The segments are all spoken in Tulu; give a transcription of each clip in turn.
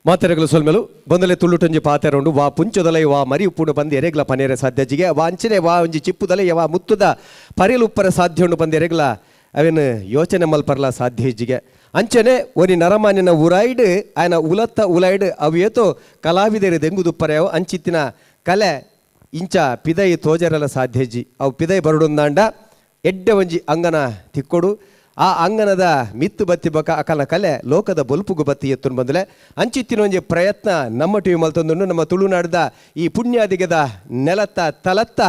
ಮಾತೆರೆಗಲು ಸೊಲ್ಮೆಲು ಬಂದಲೆ ತುಳ್ಳುಟೊಂಜಿ ಪಾತೆರುಂಡು ವಾ ಪುಂಚದಲೈ ವಾ ಮರಿ ಉಪ್ಪುಂಡು ಬಂದು ಎರೆಗ್ಲ ಪನೇರೆ ಸಾಧ್ಯ ಜಿಗೆ ವಾ ಅಂಚನೆ ವಾ ಒಂಜಿ ಚಿಪ್ಪುದಲೈ ವಾ ಮುತ್ತುದ ಪರಿಲು ಉಪ್ಪರ ಸಾಧ್ಯ ಉಂಡು ಬಂದು ಎರೆಗ್ಲ ಅವೇನು ಯೋಚನೆ ಮಲ್ಪರ್ಲ ಸಾಧ್ಯ ಇಜ್ಜಿಗೆ ಅಂಚನೆ ಒನಿ ನರಮಾನ್ಯನ ಉರಾಯ್ಡ್ ಆಯನ ಉಲತ್ತ ಉಲಾಯ್ಡ್ ಅವು ಏತೋ ಕಲಾವಿದರು ದೆಂಗುದುಪ್ಪರೆಯವು ಅಂಚಿತ್ತಿನ ಕಲೆ ಇಂಚ ಪಿದೈ ತೋಜರಲ ಸಾಧ್ಯ ಇಜ್ಜಿ ಅವು ಪಿದೈ ಬರಡುಂದಾಂಡ ಎಡ್ಡೆ ಒಂಜಿ ಅಂಗನ ತಿಕ್ಕೊಡು ಆ ಅಂಗನದ ಮಿತ್ತು ಬತ್ತಿ ಬಕ ಅಕಲ ಕಲೆ ಲೋಕದ ಬೊಲ್ಪುಗು ಬತ್ತಿ ಎತ್ತುನ್ ಬಂದಲೆ ಅಂಚಿತ್ತಿನ ಒಂಜಿ ಪ್ರಯತ್ನ ನಮ್ಮ ಟಿವಿ ಮಲ್ತೊಂದುಂಡು. ನಮ್ಮ ತುಳುನಾಡ್ದ ಈ ಪುಣ್ಯಾದಿಗದ ನೆಲತ್ತ ತಲತ್ತ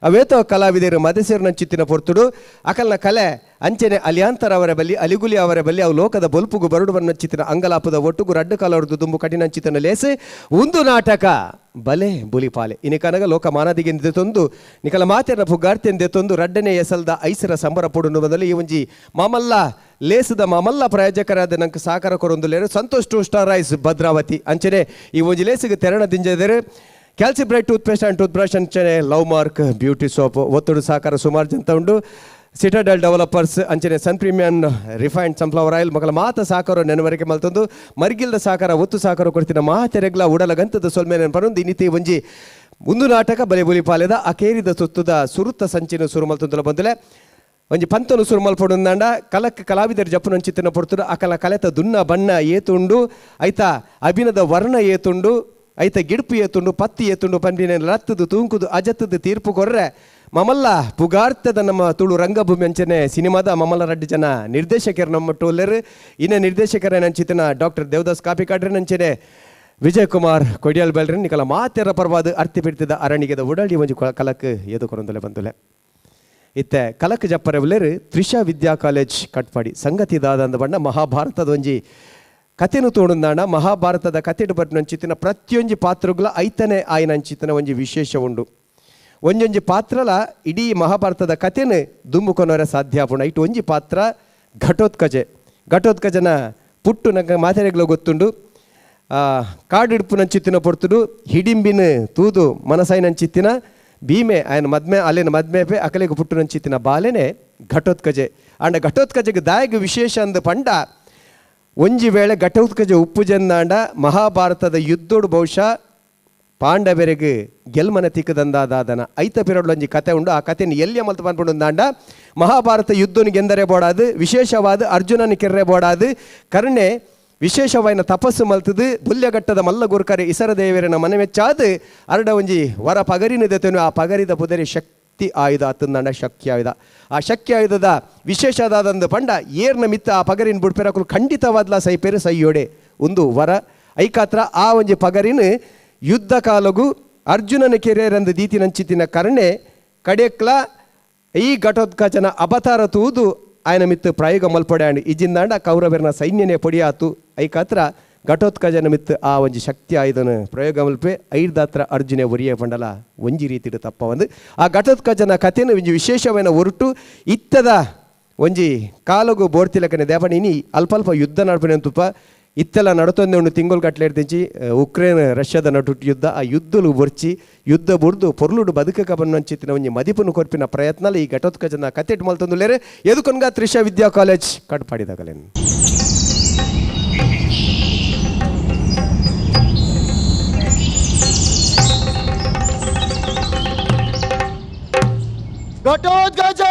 ಅವೇತೋ ಕಲಾವಿದರು ಮದಸೇರು ಪೊರ್ತುಡು ಅಕಲ್ನ ಕಲೆ ಅಂಚನೆ ಅಲಿಯಾಂತರ ಅವರ ಬಲ್ಲಿ ಅಲಿಗುಲಿ ಅವರ ಬಲ್ಲಿ ಅವು ಲೋಕದ ಬೊಲ್ಪುಗು ಬರುಡು ಬನ್ನಂಚಿತ್ತಿನ ಅಂಗಲಾಪದ ಒಟ್ಟುಗು ರಡ್ಡು ಕಾಲವರದು ದುಂಬು ಕಠಿಣಂಚಿತ್ತಿನ ಲೇಸು ಒಂದು ನಾಟಕ ಬಲೆ ಬುಲಿಪಾಲೆ ಇನಿ ಕನಗ ಲೋಕ ಮಾನದಿಗೆ ದೆತೊಂದು ನಿಕಲ ಮಾತೆರ ಪುಗಾರ್ತೆಂದೆ ತೊಂದು ರಡ್ಡನೆ ಎಸಲ್ದ ಐಸರ ಸಂಬರ ಪೊಡುನು ಬದಲು ಈ ಒಂಜಿ ಮಾಮಲ್ಲ ಲೇಸದ ಮಾಮಲ್ಲ ಪ್ರಾಯೋಜಕರಾದ ನಂಗೆ ಸಾಕಾರ ಕೊರೊಂದುಲೇರು Santosh two star rice Bhadravati ಅಂಚನೆ ಈ ಒಂಜಿ ಲೇಸಿಗೆ ತೆರಣ ದಿಂಜದರು ಕ್ಯಾಲ್ಸಿ bright tooth paste and tooth brush ಅಂಚನೆ ಲವ್ ಮಾರ್ಕ್ ಬ್ಯೂಟಿ ಸೋಪ್ ಒತ್ತಡು ಸಾಕಾರ ಸುಮಾರು ಜನ ಉಂಡು ಸಿಟಾಡೆಲ್ ಡೆವಲಪರ್ಸ್ ಅಂಚನೆ Sun premium refined sunflower oil ಮಕ್ಕಳ ಮಾತ ಸಾಕಾರ ನೆನವರಿಕೆ ಮಲ್ತೊಂದು ಮರ್ಗಿಲ್ದ ಸಾಕಾರ ಒತ್ತು ಸಾಕಾರ ಕೊಡ್ತಿನ ಮಾತೆರೆಗ್ಲ ಉಡಲಗಂತದ ಸೊಲ್ಮೆ ನೆನಪನೊಂದು ಇನ್ನಿತಿ ಒಂಜಿ ಒಂದು ನಾಟಕ ಬಲೆ ಬುಲಿ ಪಾಲೆದ ಅಕೇರಿದ ಸುತ್ತುದ ಸುರುತ್ತ ಸಂಚಿನ ಸುರು ಮಲ್ತೊಂದುಲ ಬಂದುಲೆ ಒಂಜಿ ಪಂತನು ಸುರು ಮಲ್ಪೊಡುಂದಾಂಡ ಕಲಕ್ ಕಲಾವಿದರು ಜಪ್ಪುನಂಚಿತ್ತಿನ ಪೊರ್ತುಡು ಅಕಲ ಕಲೆತ ದುನ್ನ ಬಣ್ಣ ಏತುಂಡು ಐತ ಅಭಿನದ ವರ್ಣ ಏತುಂಡು ಐತ ಗಿಡ್ಪು ಏತುಂಡು ಪತ್ತಿ ಏತುಂಡು ಪನ್ಪಿನ ಲತ್ತದು ತೂಂಕುದು ಅಜತ್ತದು ತೀರ್ಪು ಕೊರ್ರೆ ಮಮಲ್ಲ ಪುಗಾರ್ತದ ನಮ್ಮ ತುಳು ರಂಗಭೂಮಿ ಅಂಚನೆ ಸಿನಿಮಾದ ಮಮಲ್ಲ ರಡ್ಡು ಜನ ನಿರ್ದೇಶಕರು ನಮ್ಮ ಟೋಲರ್ ಇನ್ನ ನಿರ್ದೇಶಕರ ನಂಚಿತನ ಡಾಕ್ಟರ್ ದೇವದಾಸ್ ಕಾಪಿಕಾಡ್ರೆ ನಂಚನೆ ವಿಜಯ್ ಕುಮಾರ್ ಕೊಡಿಯಲ್ ಬೆಲ್ರಿ ನಿಕಲ ಮಾತೆರ ಪರವಾದ ಅರ್ತಿ ಬಿಡ್ತಿದ್ದ ಅರಣಿಗೆದ ಉಡಳಿ ಒಂಜಿ ಕಲಕ್ ಎದು ಕೊರಂದುಲೆ ಬಂದುಲೆ. ಇತ್ತೆ ಕಲಕ್ ಜಪ್ಪರೆ ಉಲ್ಲೇರು ತ್ರಿಷಾ ವಿದ್ಯಾ ಕಾಲೇಜ್ ಕಟ್ಪಾಡಿ ಸಂಗತಿ ದಾದಂದ ಬಣ್ಣ ಮಹಾಭಾರತದ ಒಂಜಿ ಕತೆನು ತೋಡುಂದಾಣ ಮಹಾಭಾರತದ ಕತೆಡು ಬಟ್ಟಿನಂಚಿತ್ತಿನ ಪ್ರತಿಯೊಂಜಿ ಪಾತ್ರಗಳ ಐತನೆ ಆಯ್ನಂಚಿತ್ತಿನ ಒಂಜಿ ವಿಶೇಷ ಉಂಡು. ಒಂಜೊಂಜಿ ಪಾತ್ರಲ ಇಡೀ ಮಹಾಭಾರತದ ಕತೆನು ದುಂಬುಕೊನೋರೆ ಸಾಧ್ಯ ಆಪುಂಡು. ಇಟ್ಟು ಒಂಜಿ ಪಾತ್ರ ಘಟೋತ್ಕಜೆ. ಘಟೋತ್ಕಜನ ಪುಟ್ಟು ನಂಗೆ ಮಾತೆರೆಗ್ಲ ಗೊತ್ತುಂಡು. ಕಾಡಿಡ್ಪುನಂಚಿತ್ತಿನ ಪೊರ್ತುಡು ಹಿಡಿಂಬಿನ ತೂದು ಮನಸಾಯಿನಂಚಿತ್ತಿನ ಭೀಮೆ ಆಯನ ಮದ್ಮೆ ಅಲ್ಲಿನ ಮದ್ಮೆಪೆ ಅಕಲೆಗೆ ಪುಟ್ಟುನಂಚಿತ್ತಿನ ಬಾಲೆನೆ ಘಟೋತ್ಕಜೆ. ಅಂಡ ಘಟೋತ್ಕಜೆಗೆ ದಾಯಗ ವಿಶೇಷ ಅಂದ ಪಂಡ ಒಂಜಿ ವೇಳೆ ಘಟೋತ್ಕಜೆ ಉಪ್ಪು ಜಂದಾಂಡ ಮಹಾಭಾರತದ ಯುದ್ಧೋಡು ಬಹುಶಃ ಪಾಂಡವರಿಗೆ ಗೆಲ್ಮನ ತಿಕ್ಕದಂದಾದನ ಐತ ಪಿರಡ್ಲೊಂಜಿ ಕತೆ ಉಂಡು. ಆ ಕತೆನ ಎಲ್ಲಿ ಮಲ್ತು ಪನ್ಪುಂಡುಂದಾಂಡ ಮಹಾಭಾರತ ಯುದ್ಧನು ಗೆಂದರೆ ಬೋಡಾದು ವಿಶೇಷವಾದ ಅರ್ಜುನನ ಕೆರ್ರೆ ಬೋಡಾದು ಕರ್ಣೆ ವಿಶೇಷವಾಯಿನ ತಪಸ್ಸು ಮಲ್ತದು ಬುಲ್ಯಘಟ್ಟದ ಮಲ್ಲ ಗುರುಕರೆ ಇಸರ ದೇವರನ ಮನಮೆಚ್ಚಾದು ಅರಡ ಒಂಜಿ ವರ ಪಗರಿನ ದೆತನು. ಆ ಪಗರಿದ ಪುದರಿ ಶಕ್ತಿ ಆಯುಧ ಅತ್ತಂದಾಂಡ ಶಕ್ತಿ ಆಯುಧ. ಆ ಶಕ್ತಿ ಆಯುಧದ ವಿಶೇಷದಾದಂದು ಪಂಡ ಏರ್ನ ಮಿತ್ತ ಆ ಪಗರಿನ ಬುಡ್ಪೆರಕುಲು ಖಂಡಿತವಾದ್ಲ ಸೈಪೇರು ಸೈಯೋಡೆ ಒಂದು ವರ ಐಕಾತ್ರ. ಆ ಒಂಜಿ ಪಗರಿನ ಯುದ್ಧ ಕಾಲಗು ಅರ್ಜುನನ ಕೆರೆಯರಂದು ದೀತಿನಂಚಿತಿನ ಕರ್ಣೆ ಕಡೆಕ್ಲ ಈ ಘಟೋತ್ಕಚನ ಅವತಾರ ತೂದು ಆಯನ ಮಿತ್ತು ಪ್ರಯೋಗ ಮಲ್ಪೊಡ್ಯಾಂಡ್ ಇಜಿಂದಾಂಡ ಕೌರವರನ ಸೈನ್ಯನೇ ಪೊಡಿಯಾತು ಐಕಾತ್ರ ಘಟೋತ್ಕಜನ ಮಿತ್ತು ಆ ಒಂಜಿ ಶಕ್ತಿ ಆಯುಧನ ಪ್ರಯೋಗ ಮಲ್ಪೆ ಐರ್ದಾತ್ರ ಅರ್ಜುನೆ ಒರಿಯ ಪಂಡಲ ಒಂಜಿ ರೀತಿಡು ತಪ್ಪ ಒಂದು ಆ ಘಟೋತ್ಕಜನ ಕಥೆನ ಒಂಜಿ ವಿಶೇಷವಾದ ಒರಟು ಇತ್ತದ ಒಂಜಿ ಕಾಲಗು ಬೋರ್ತಿಲಕನೆ ದೇವಣ ಇನಿ ಅಲ್ಪ ಅಲ್ಪ ಯುದ್ಧ ನಡ್ಪನೆ ತುಪ್ಪ ಇತ್ತೆಲ್ಲ ನಡತೊಂದೆ ಉಂಡು ತಿಂಗಳು ಗಟ್ಟಲೆ ಇರ್ತಿಂಚಿ ಉಕ್ರೇನ್ ರಷ್ಯಾದ ನಡು ಯುದ್ಧ. ಆ ಯುದ್ಧಲು ಬೊರ್ಚಿ ಯುದ್ಧ ಬುರ್ದು ಪೊರ್ಲುಡು ಬದುಕಕ ಬನ್ನಂಚಿತ್ತಿನ ಒಂಜಿ ಮದಿಪುನು ಕೊರ್ಪಿನ ಪ್ರಯತ್ನ ಈ ಘಟೋತ್ಕಜನ ಕತೆಟ್ ಮಲ್ತೊಂದುಲ್ಲೇರೆ ಎದುಕೊನ್ಗ ತ್ರಿಷಾ ವಿದ್ಯಾ ಕಾಲೇಜ್ ಕಟ್ಪಾಡಿದಾಗಲೇನು. ಘಟೋತ್ಕಚ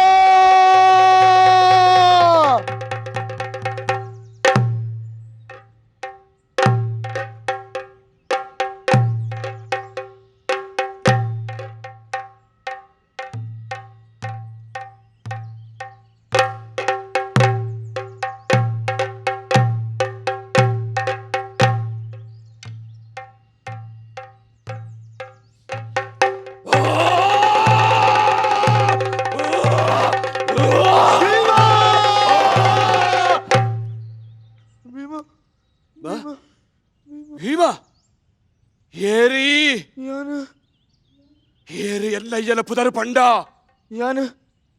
ಭೀಮ ಏರಿ ಏರಿ ಎಲ್ಲ ಪುದರು ಪಂಡ ಯಾನು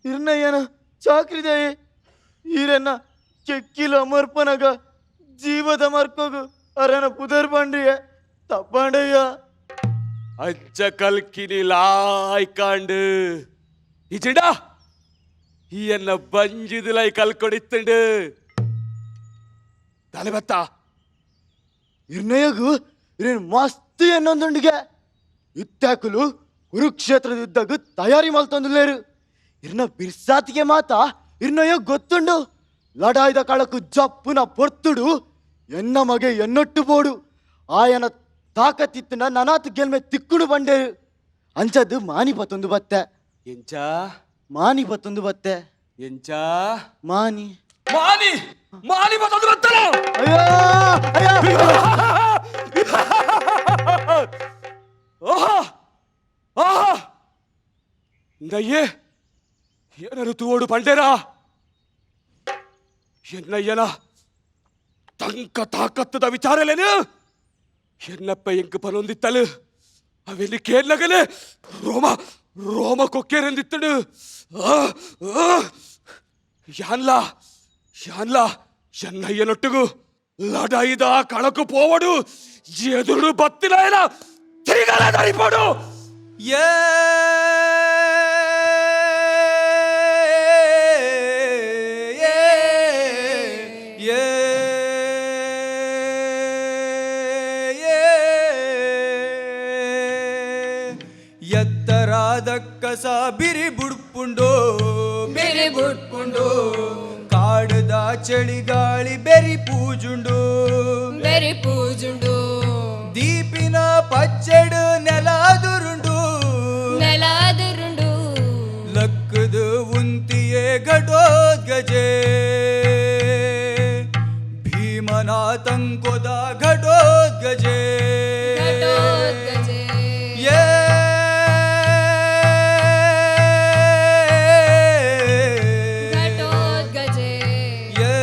ಇರ್ನಯ್ಯನ ಚಾಕ್ರಿದಾಯೆ ಈರನ್ನ ಕೆಕ್ಕಿಲ ಅಮರ್ಪನಗ ಜೀವದ ಮರ್ಕೋಗು ಅರನ ಪುದರ್ ಪಂಡ್ರಿಯ ತಪ್ಪಾಂಡಯ್ಯ. ಅಂಚ ಕಲ್ಕಿನಿ ಲಾಯ್ಕಾಂಡು ಇಜಿಡ ಈ ಎನ್ನ ಬಂಜಿದುಲೈ ಕಲ್ಕೊಡಿತ್ತಂಡು ತಲೆ ಬತ್ತ. ಇರ್ನಯಗು ಇರೇನು ಮಸ್ತ್ ಎನ್ನೊಂದುಂಡಿಗೆ ಇತ್ತಾಕಲು ಕುರುಕ್ಷೇತ್ರದ ಯುದ್ಧಗು ತಯಾರಿ ಮಲ್ತೊಂದುಲ್ಲೇರು. ಇರ್ನ ಬಿರ್ಸಾತಿಗೆ ಮಾತ ಇರ್ನಯ ಗೊತ್ತುಂಡು. ಲಡಾಯ್ದ ಕಾಳಕು ಜಪ್ಪುನ ಪೊರ್ತುಡು ಎನ್ನ ಮಗೆ ಎನ್ನೊಟ್ಟು ಬೋಡು ಆಯನ ತಾಕತ್ತಿತ್ತಿನ ನನಾತ್ ಗೆಲ್ಮೆ ತಿಕ್ಕುಡು ಬಂಡೇರು. ಅಂಚದ್ದು ಮಾನಿ ಪತ್ತೊಂದು ಬತ್ತೆ. ಎಂಚ? ಮಾನಿ ಪತ್ತೊಂದು ಬತ್ತೆ. ಎಂಚ? ಮಾನಿ ಮಾನಿ ಮಾನಿ ಬತ್ತೊಂದು ಬತ್ತಲ. ಅಯ್ಯೋ ಅಯ್ಯೋ. ಆಹಾ ಆಹಾ, ಇಂದಯ್ಯೇ ಏನರು ತೂವೋಡು ಪಂಡೇರಾ. ಎನ್ನಯ್ಯನ ತಂಕ ತಾಕತ್ತದ ವಿಚಾರಲೇನು ಎನ್ನಪ್ಪ ಎಂಕ್ ಪನೊಂದಿತ್ತಲು ಅವೆಲ್ಲಿ ಕೇರ್ಲಗಲೆ ರೋಮ ರೋಮ ಕೊಕ್ಕೇರೆಂದಿತ್ತಡು. ಯಾನ್ಲಾ ಯಾನ್ಲಾ ಎನ್ನಯ್ಯನೊಟ್ಟಿಗೂ ಲಡಾಯಿದ ಕಳಕು ಪೋವಡು, ಎದುರು ಬತ್ತಿನ ತಿರುಗಲ ದರಿಪೋಡು. ಏ ಏ ಎತ್ತರಾದ ಕಸ ಬಿರಿ ಬುಡ್ಪುಂಡು ಬಿರಿ ಬುಡ್ಪುಂಡು, ಕಾಡದ ಚಳಿಗಾಳಿ ಬೆರಿ ಪೂಜುಂಡು ಬೆರಿ ಪೂಜುಂಡು, ದೀಪಿನ ಪಚ್ಚೆಡು ನೆಲಾದುರುಂಡು ನೆಲಾದುರುಂಡು, ಲಕ್ಕದು ಉಂತಿಯೇ ಘಟೋದ್ಗಜೆ ಭೀಮನ ತಂಕೊದ ಘಟೋದ್ಗಜೆ. ಘಟೋದ್ಗಜೆ. ಏ ಘಟೋದ್ಗಜೆ. ಏ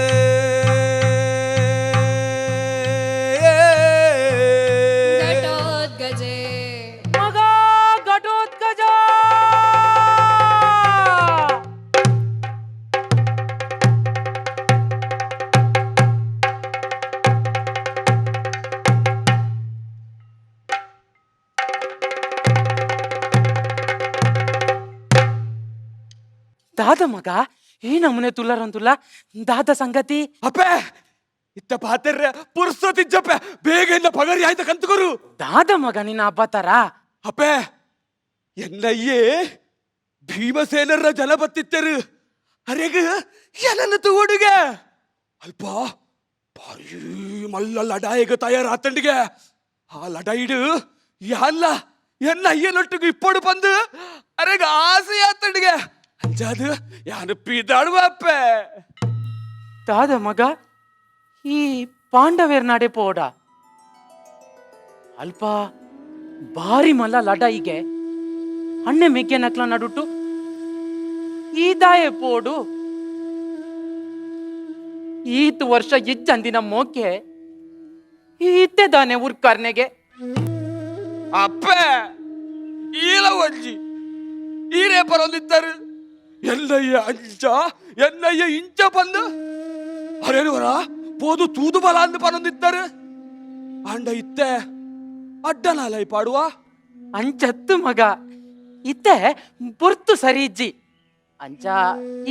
ಘಟೋದ್ಗಜೆ. ಮಗ ಘಟೋತ್ಕಜ. ದಾದ ಮಗ ಈ ನಮೂನೆ ತುಲ್ಲರಂತುಲ್ಲ ದಾದ ಸಂಗತಿ. ಅಪ್ಪೆ ಇತ್ತ ಪಾತೆರ್ರೆ ಪುರ್ಸೊತ್ತಿಜ್ಜಪ್ಪೆ, ಬೇಗ ಇನ್ನ ಪಗರಿ ಆಯ್ತ ಕಂತುಕೊರು. ದಾದ ಮಗ ನಿನ್ನ ಅಬ್ಬತಾರ? ಅಪ್ಪೆ ಎನ್ನಯ್ಯೇ ಭೀಮಸೇನರ ಜನ ಬತ್ತಿತ್ತರು, ಅರೆಗ ಏನನ್ನ ತೂವಡುಗೆ ಅಲ್ಪ ಭಾರೀ ಮಲ್ಲ ಲಡಾಯಿಗ ತಯಾರಾತಂಡಿಗೆ. ಆ ಲಡಾಯಿಡು ಯಾಲ್ಲ ಎನ್ನ ಅಯ್ಯನೊಟ್ಟಿಗೆ ಇಪ್ಪಡು ಬಂದು ಅರೆಗ ಆಸೆ ಆತಂಡಿಗೆ. ಅಂಜಾದು ಯಾನು ಪೀದಾಡುವ ಅಪ್ಪೆ. ದಾದ ಮಗ ಈ ಪಾಂಡವೇರ್ ನಾಡೆ ಪೋಡ ಅಲ್ಪ ಭಾರಿ ಮಲ್ಲ ಲಡಾಯಿಗೆ ಅಣ್ಣೆ ಮೆಗ್ಗೆ ನಕ್ಲ ನಡುಟು ಈ ದಾಯೆ ಪೋಡು. ಈತ್ ವರ್ಷ ಇಜ್ಜಂದಿನ ಮೋಕೆ ಈತೆ ದಾನೆ ಉರ್ಕರ್ನೆಗೆ. ಅಪ್ಪೆ ಈಲ ಒಂಜಿ ಈರೇ ಪರೊಂದಿತ್ತಾರೆ ಎನ್ನಯ್ಯ ಅಂಚ ಎನ್ನಯ್ಯ ಇಂಚ ಬಂದು ಅರೇನುವರ ಪೋದು ತೂದು ಬಲ ಅಂದು ಪರೊಂದಿತ್ತಾರೆ. ಅಂಡ ಇತ್ತೆ ಅಡ್ಡನಾಲೈ ಪಾಡುವ. ಅಂಚತ್ತು ಮಗ ಇತ್ತೆ ಬುರ್ತು ಸರಿ ಇಜ್ಜಿ ಅಂಚ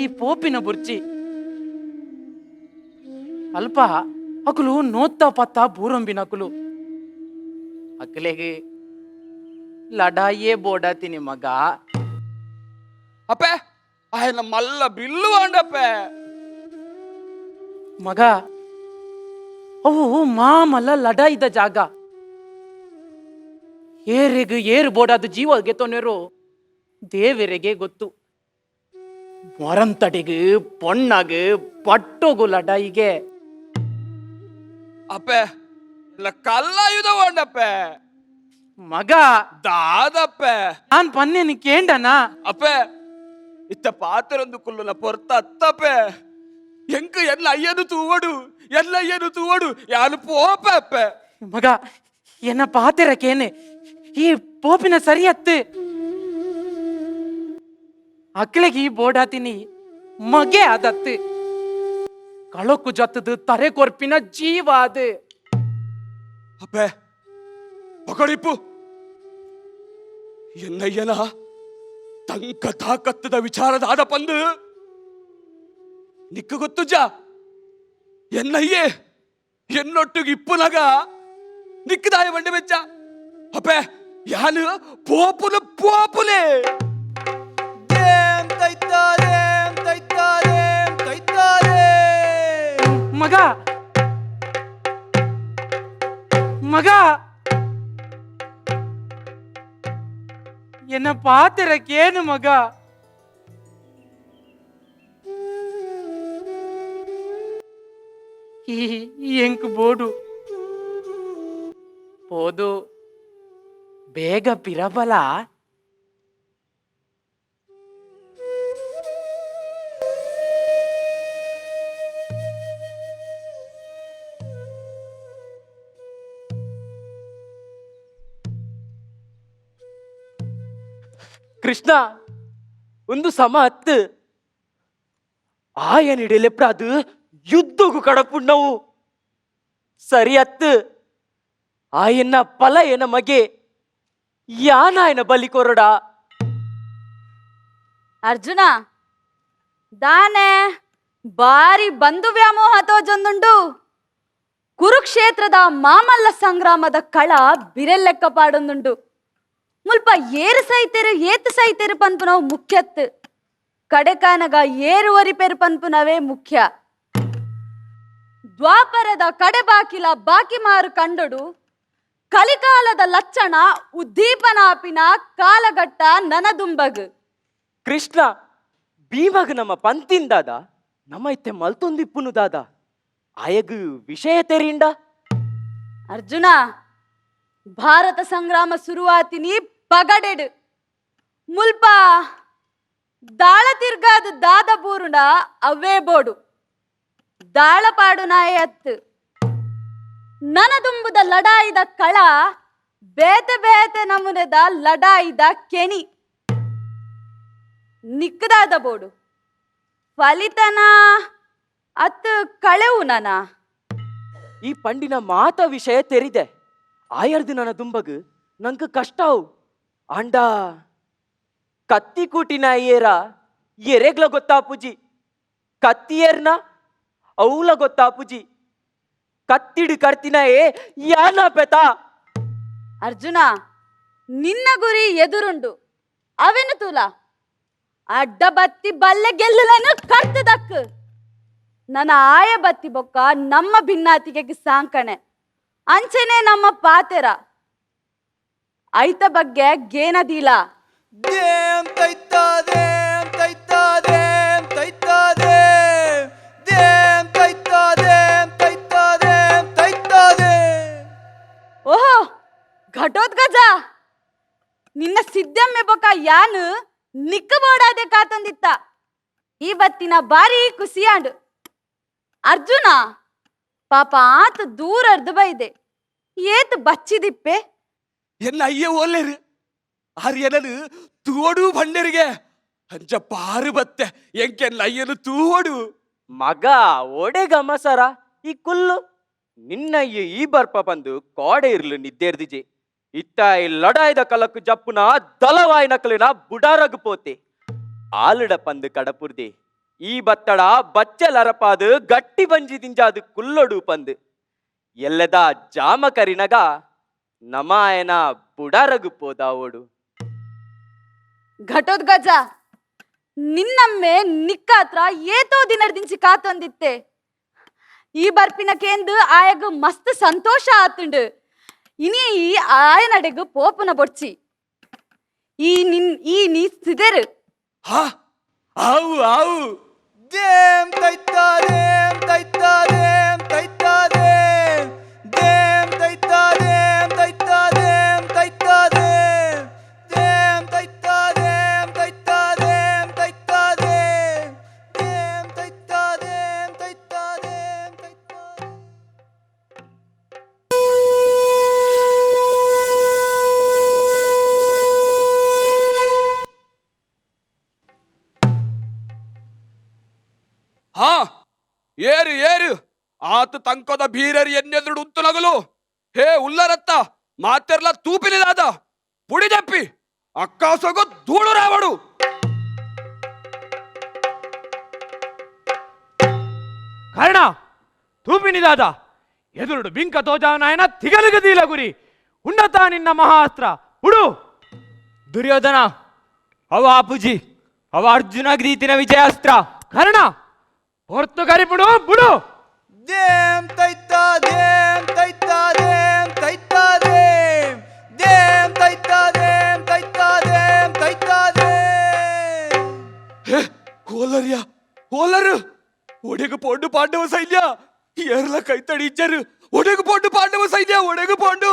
ಈ ಪೋಪಿನ ಬುರ್ಚಿ ಅಲ್ಪ ಅಕುಲು ನೋತ್ತ ಪತ್ತ ಬೂರಂಬಿನ ಅಕುಲು ಅಕಲೆಗೆ ಲಡಾಯೇ ಬೋಡಾತೀನಿ ಮಗ. ಅಪ್ಪೆ ಆಯನ ಮಲ್ಲ ಬಿಲ್ಲು ಅಂಡಪ್ಪೆ. ಮಗ ಅವು ಮಾಮಲ್ಲ ಲಡಾಯಿದ ಜಾಗ, ಏರಿಗ ಏರು ಬೋಡಾದ ಜೀವ ಗೆತ್ತೊನೇರು ದೇವರಿಗೆ ಗೊತ್ತು. ಮೊರಂತಡಿಗೆ ಪೊಣ್ಣಗ ಪಟ್ಟೋಗು ಲಡಾಯಿಗೆ. ಅಪ್ಪೆ ಇಲ್ಲ ಕಲ್ಲಾಯುಧ ಅಂಡಪ್ಪೆ. ಮಗ ದಾದಪ್ಪೆ ನಾನ್ ಪನ್ನೇನು ಕೇಂಡನಾ? ಅಪ್ಪೆ ಇತ್ತ ಪಾತ್ರೊಂದು ಕುಲ್ಲುನ ಪೊರ್ತ ಅತ್ತಪ್ಪೆ. ಎಂಕ್ ಎಲ್ಲ ಅಯ್ಯನು ತೂವಡು ಎಲ್ಲ ಅಯ್ಯನು ತೂವಡು ಯಾನು ಪೋಪೆ ಅಪ್ಪೆ. ಮಗ ಎನ್ನ ಪಾತೆರಕೇನೆ ಈ ಪೋಪಿನ ಸರಿ ಅತ್ತು ಅಕ್ಳಿಗೆ ಈ ಬೋಡಾತಿನಿ ಮಗೆ ಅದತ್ತು ಕಳಕು ಜತ್ತದು ತರೆ ಕೊರ್ಪಿನ ಜೀವ ಅದು. ಅಪ್ಪೆ ಪಕಡಿಪ್ಪು ಎನ್ನಯ್ಯನ ತಂಕ ತಾಕತ್ತದ ವಿಚಾರದಾದ ಪಂದು ನಿಕ್ಕು ಗೊತ್ತುಜ. ಎನ್ನಯ್ಯೆ ಎನ್ನೊಟ್ಟಿಗೆ ಇಪ್ಪುನಗ ನಿಕ್ಕದಾಯ ಬಂಡೆ ಬೆಚ್ಚ ಅಪ್ಪೆ ಯಾನು ಪೋಪುನ ಪೋಪುಲೆ ದೇಂ ತೈತಾದೇಂ ತೈತಾದೇಂ ತೈತಾದೇ. ಮಗ ಮಗ ಎನ್ನ ಪಾತಿರಕ್ಕೇನು ಮಗ? ಈ ಎಂಕ್ ಬೋಡು ಪೋದು ಬೇಗ ಪಿರಬಲ. ಕೃಷ್ಣ ಒಂದು ಸಮ ಅತ್ತು ಆಯನಿಡೆಲೆಪ್ರಾದು ಯುದ್ಧಗು ಕಡಪುಣ್ಣವು ಸರಿ ಅತ್ತು ಆಯನ್ನ ಫಲ ಎನ ಮಗೆ ಯಾನಾಯನ ಬಲಿ ಕೊರಡ. ಅರ್ಜುನ ದಾನೆ ಬಾರಿ ಬಂಧು ವ್ಯಾಮೋಹ ತೋಜೊಂದುಂಡು. ಕುರುಕ್ಷೇತ್ರದ ಮಾಮಲ್ಲ ಸಂಗ್ರಾಮದ ಕಳ ಬಿರೆಲ್ಲೆಕ್ಕ ಪಾಡೊಂದುಂಡು. ಮುಲ್ಪ ಏರು ಸೈತೆರು ಏತು ಸೈತೆರು ಪನ್ಪುನವು ಮುಖ್ಯತ್ತು, ಕಡೆಕಾನಗ ಏರು ಒರಿಪೆರು ಪನ್ಪುನವೇ ಮುಖ್ಯ. ದ್ವಾಪರದ ಕಡೆ ಬಾಕಿಲ ಬಾಕಿ ಮಾರು ಕಂಡೊಡು ಕಲಿಕಾಲದ ಲಕ್ಷಣ ಉದ್ದೀಪನಾಪಿನ ಕಾಲಘಟ್ಟ ನನದುಂಬಗು. ಕೃಷ್ಣ ಭೀಮಗ ನಮ್ಮ ಪಂತಿಂದಾದ ನಮ್ಮ ಇತ್ತೆ ಮಲ್ತೊಂದಿಪ್ಪುನು ದಾದ ಆಯಗು ವಿಷಯ ತೆರಿಂಡ. ಅರ್ಜುನ ಭಾರತ ಸಂಗ್ರಾಮ ಶುರುವಾತಿನಿ ಪಗಡೆಡು ಮುಲ್ಪ ದಾಳ ತಿರ್ಗಾದ ದಾದ ಬೂರುಣ ಅವೇ ಬೋಡು ದಾಳಪಾಡು ನಾಯ ಅತ್ತು. ನನದುಂಬುದ ಲಡಾಯಿದ ಕಳ ಬೇತೆ ಬೇತೆ ನಮೂನೆದ ಲಡಾಯಿದ ಕೆಣಿ ನಿಕ್ಕದಾದ ಬೋಡು ಫಲಿತನ ಅತ್ತು ಕಳೆವು ನನ. ಈ ಪಂಡಿನ ಮಾತ ವಿಷಯ ತೆರಿದೆ ಆಯರ್ದು ನನ್ನ ದುಂಬಗು ನಂಗೆ ಕಷ್ಟಾವು ಅಂಡ ಕತ್ತಿ ಕೂಟಿನ ಏರ ಎರೆಗ್ಲ ಗೊತ್ತಾಪುಜಿ ಕತ್ತಿಯೇರ್ನ ಅವುಲ ಗೊತ್ತಾಪುಜಿ ಕತ್ತಿಡು ಕರ್ತಿನ ಏ ಯಾನ ಪೆತ. ಅರ್ಜುನ ನಿನ್ನ ಗುರಿ ಎದುರುಂಡು ಅವೆನು ತೂಲ ಅಡ್ಡ ಬತ್ತಿ ಬಲ್ಲೆ ಗೆಲ್ಲಲನು ಕರ್ತದಕ್ ನನ್ನ ಆಯ ಬತ್ತಿ ಬೊಕ್ಕ ನಮ್ಮ ಭಿನ್ನಾತಿಗೆ ಸಾಂಕಣೆ ಅಂಚನೆ ನಮ್ಮ ಪಾತೆರ ಐತ ಬಗ್ಗೆ ಗೇನದೀಲ. ದೇಂ ತೈತಾದೇಂ ತೈತಾದೇಂ ತೈತಾದೇಂ ದೇಂ ತೈತಾದೇಂ ತೈತಾದೇಂ ತೈತಾದೇಂ. ಓಹೋ ಘಟೋದ್ಗಜ ನಿನ್ನ ಸಿದ್ದಮ್ಮೆ ಬೊಕ್ಕ ಯಾನು ನಿಕ್ಕಬೋಡಾದೆ ಕಾತಂದಿತ್ತ ಈ ಬತ್ತಿನ ಬಾರಿ ಖುಷಿಯಾಂಡು. ಅರ್ಜುನ ಪಾಪ ಆತ ದೂರ ಅರ್ಧ ಬೈದೆ ಏತ್ ಬಚ್ಚಿದಿಪ್ಪೆ. ಎನ್ನ ಅಯ್ಯ ಓಲ್ಲೇರು ಆರ್ಯನನು ತೋಡು ಭಂಡರಿಗೆ ಅಂಚ ಪಾರು ಬತ್ತೆ ಎಂಕೆನ್ನ ಅಯ್ಯನು ತೋಡು. ಮಗ ಓಡೆ ಗಮಸರ ಈ ಕುಲ್ಲು ನಿನ್ನಯ್ಯ ಈ ಬರ್ಪ ಬಂದು ಕೋಡೆ ಇರ್ಲು ನಿದ್ದೇರ್ದಿಜೆ ಇತ್ತಾಯಿ ಲಡಾಯ್ದ ಕಲಕು ಜಪ್ಪುನ ದಲವಾಯ್ ನಕಲಿನ ಬುಡಾರಗು ಪೋತೆ ಆಲುಡ ಪಂದು ಕಡಪುರ್ದೆ ಈ ಬತ್ತಡ ಬಚ್ಚಲರಪಾದು ಗಟ್ಟಿ ಬಂಜಿ ದಿಂಜಾದು ಕುಲ್ಲೊಡು ಪಂದು ಎಲ್ಲದ ಜಾಮ ಕರಿನಗ ನಮಾಯನ ಬುಡಾರಗು ಪೋದಾವೋಡು. ಘಟೋದ್ಗಜ ನಿನ್ನಮ್ಮೆ ನಿಕ್ಕಾತ್ರ ಏತೋ ದಿನರ್ದಿಂಚಿ ಕಾತೊಂದಿತ್ತೆ ಈ ಬರ್ಪಿನ ಕೇಂದು ಆಯಗ ಮಸ್ತ್ ಸಂತೋಷ ಆತುಂಡು. ಇನಿ ಈ ಆಯನಡೆಗು ಪೋಪುನ ಬೊಡ್ಚಿ ಈ ನಿನ್ ಈ ನೀ ಸಿದೆರು. ಹಾ ಆವು ಆವು ದೇಂ ತೈತಾದೇಂ ತೈತಾದೇಂ ತೈತಾದೇಂ ದೇಂ ತೈತಾದೇಂ ತೈತಾದೇಂ ತೈತಾದೇಂ ದೇಂ ತೈತಾದೇಂ ತೈತಾದೇಂ ತೈತಾದೇಂ ದೇಂ ತೈತಾದೇಂ ತೈತಾದೇಂ ತೈತಾದೇಂ. ಹಾ ಏರು ಏರು ಆತ ತಂಕೊದ ಬೀರರು ಎನ್ನೆದುರು ಉಂತು ನಗಲು ಹೇ ಉಲ್ಲರತ್ತ ಮಾತೆರ್ಲ ತೂಪಿನಿದಾದ ಪುಡಿದಪ್ಪಿ ಅಕ್ಕಾಸಗು ಧೂಳು ರಾವಡು. ಕರ್ಣ ತೂಪಿನಿದಾದ ಎದುರುಡು ಬಿಂಕ ತೋಜಾವನಾಯನ ತಿಗಲಿಗದೀಲ ಗುರಿ ಉನ್ನತ ನಿನ್ನ ಮಹಾಸ್ತ್ರ ಉಡು ದುರ್ಯೋಧನ ಅವ ಆಪುಜಿ ಅವ ಅರ್ಜುನ ಗ್ರೀತಿನ ವಿಜಯಾಸ್ತ್ರ ಕರ್ಣ ಹೊರ್ತು ಕರಿಪುಡು ಬುಡು ದೇಂ ತೈತ ದೇಂ ತೈತ ದೇಂ ತೈತ ದೇಂ ದೇಂ ತೈತ ದೇಂ ತೈತ ದೇಂ ತೈತ ದೇಂ. ಕೋಲರ್ಯ ಕೋಲರು ಒಡೆಗು ಪೋಂಡು ಪಾಂಡವ ಸೈನ್ಯ ಏರ್ಲ ಕೈತಡಿ ಇಜ್ಜರು ಒಡೆಗು ಪೋಂಡು ಪಾಂಡವ ಸೈನ್ಯ ಒಡೆಗು ಪೋಂಡು.